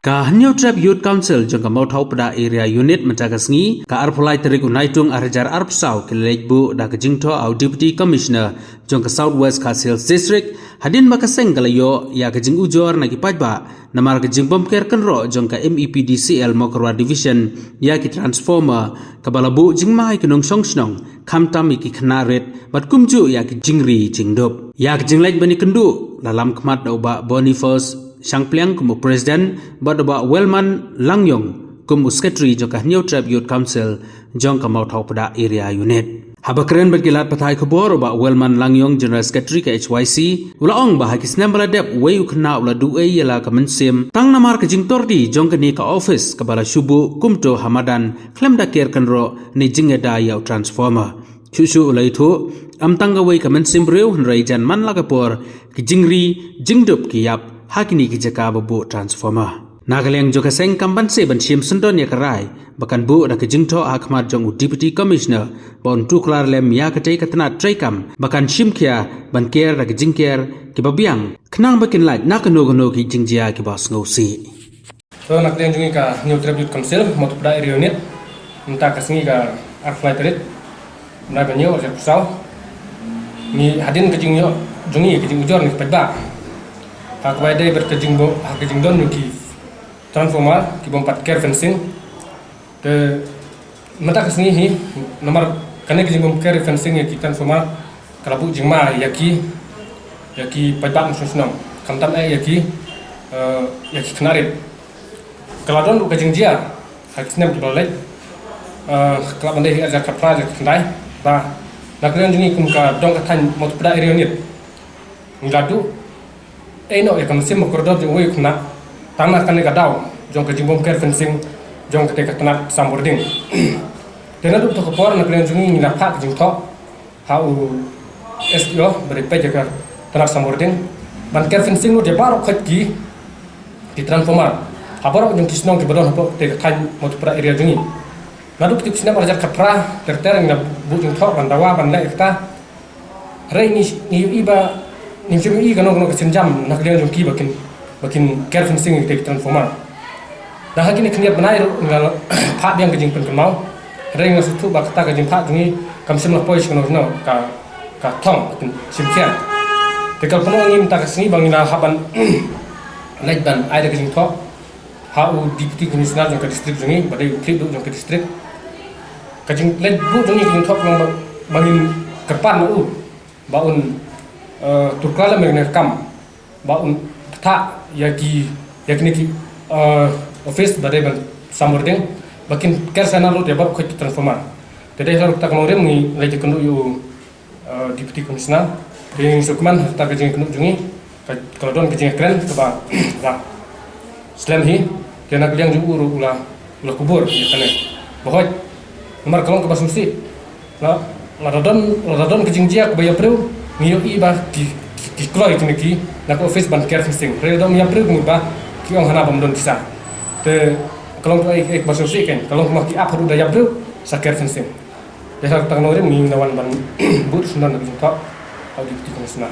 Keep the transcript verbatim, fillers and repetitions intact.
Ka Hynñiewtrep Youth Council jong ka Mawthaw Pdeng Area Unit mynta ka sngi, ka arphew lai tarik u Naitung ar hajar arphew saw, ki la leit buh da ka jingthoh ha u Deputy Commissioner jong ka South West Khasi Hills District, hadien ba ka seng ka la ïoh ïa ka jingujor na ki paidbah namar ka jingbymker kynroh jong ka M E P D C L Mawkyrwat Division ïa ki transformer, kaba la buh jingma ïa ki nongshong shnong, khamtam ïa ki khynnah rit, bad kumjuh ïa ki jingri jingdup. Ïa ka jingleit ban ïakynduh la lam khmat da u Bah Boniface Shangpliang kum u President, bad u Bah Wellman Langiong kum u Secretary jong ka Hynñiewtrep Youth Council jong ka Mawthaw Pdeng Area Unit. Haba kren bad ki lad pathai khubor, u Bah Wellman Langiong, General Secretary ka H Y C, u la ong ba ha ki snem ba la dep, uwei u khynnah u la duh ei ïa la ka mynsiem tang namar ka jingtordi jong kane ka office kaba la shu buh kumto ha madan, khlem da ker kynroh ne jingïada ïa u transformer. Shuh shuh u la ïathuh, ym tang kawei ka mynsiem briew, hynrei jan man la ka por, ki jingri jingdup ki ïap ha kine ki jaka ba buh transformer. Na ka liang jong ka seng, kam banse ban shim syndon ïa ka rai ba kan buh da ka jingthoh ha khmat jong u Deputy Commissioner ba un tuklar lem ïa katei ka tnat treikam ba kan shim khia ban ker da ka jingker kiba biang, khnang ba kin lait na kano kano ki jingjia kiba sngewsih. To, na ka liang jong ngi ka Hynñiewtrep Youth Council Mawthaw Pdeng Area Unit, mynta ka sngi ka arphew lai tarik, bnai ba hynñiew, arhajar arphew saw, ngi hadien ka jingïoh jong ngi ka jingujor na ki paidbah, ha kaba ïadei bad ka jingbuh, ha ka jingdon jong ki transformer ki bym pat ker fencing. Te mynta ka sngi hi, namar kane ka jingbymker fencing ïa ki transformer ka la buh jingma ïa ki, ïa ki paidbah nongshong shnong, khamtam eh ïa ki, eh, ïa ki khynnah rit. Ka la don ruh ka jingjia ha ki snem kiba la leit, eh, ka la ban dei ha arhajar khatphra, arhajar khatkhyndai, ba na ka liang jong ngi kum ka dong ka thaiñ Mawthaw Pdeng Area Unit, ngi la duh ei noh ïa ka mynsiem ba kordor jong uwei u khynnah tang na kane ka daw jong ka jingbymker fencing jong katei ka tnat sambordiang. Te naduh to ka por, na ka liang jong ngi ngi la phah ka jingthoh ha u S D O ba dei peit ïa ka tnat sambordiang ban ker fencing lut ïa baroh khoit ki, ki transformer ha baroh jong ki shnong kiba don hapoh katei ka thaiñ Mawthaw Pdeng Area jong ngi. Naduh katei ka snem arhajar khatphra ter ter ngi la buh jingthoh ban dawa ban leh ïa kata. Hynrei ngi, ngi ïohi ba, ngim shym ïohi kano kano ka sienjam na ka liang jong ki ba kin, ba kin ker fencing ïa katei ka transformer. Da ha kine khyndiat bnai ruh ngi la phah biang ka jingpynkynmaw. Hynrei ngi la sngewthuh ba kata ka jingphah jong ngi kam shym la poi sha kano kano ka, ka thong ba kin shim khia. Te ka la pynlong ïa ngi mynta ka sngi ba ngi la hap ban leit ban ai da ka jingthoh ha u Deputy Commissioner jong ka district jong ngi, ba dei u khlieh duh jong ka district. Ka jingleit buh jong ngi ka jingthoh ka long ba, ba ngin kyrpad na u ba un, eh, tuklar lem ïa kane ka kam, ba un pynthah ïa ki, ïa kine ki, eh, office ba dei ban sambordiang, ba kin ker sainar lut ïa baroh khoit ki transformer. Te dei ha kata ka nongrim ngi leit ïakynduh ïa u, eh, Deputy Commissioner. Te ngi sngewkmen ha kata ka jingïakynduh jong ngi ka, ka la don ka jingïakren kaba la slem hi. Te na ka liang jong u ruh u la, u la kubur ïa kane. Ba hooid, namar ka long kaba sngewsih. La, lada don, lada don ka jingjia kaba ïa briew, ngi ïohi ba ki, ki, ki kloi kine ki na ka office ban ker fencing. Hynrei lada ym ïa briew ngi ba ki ong hana bym don pisa. Te ka long kaei, kaei kaba sngewsih kein, ka long kumba ki ap haduh da ïa briew sa ker fencing. Te ha kata ka nongrim ngi la wan ban buh syndon na ka jingthoh ha u Deputy Commissioner.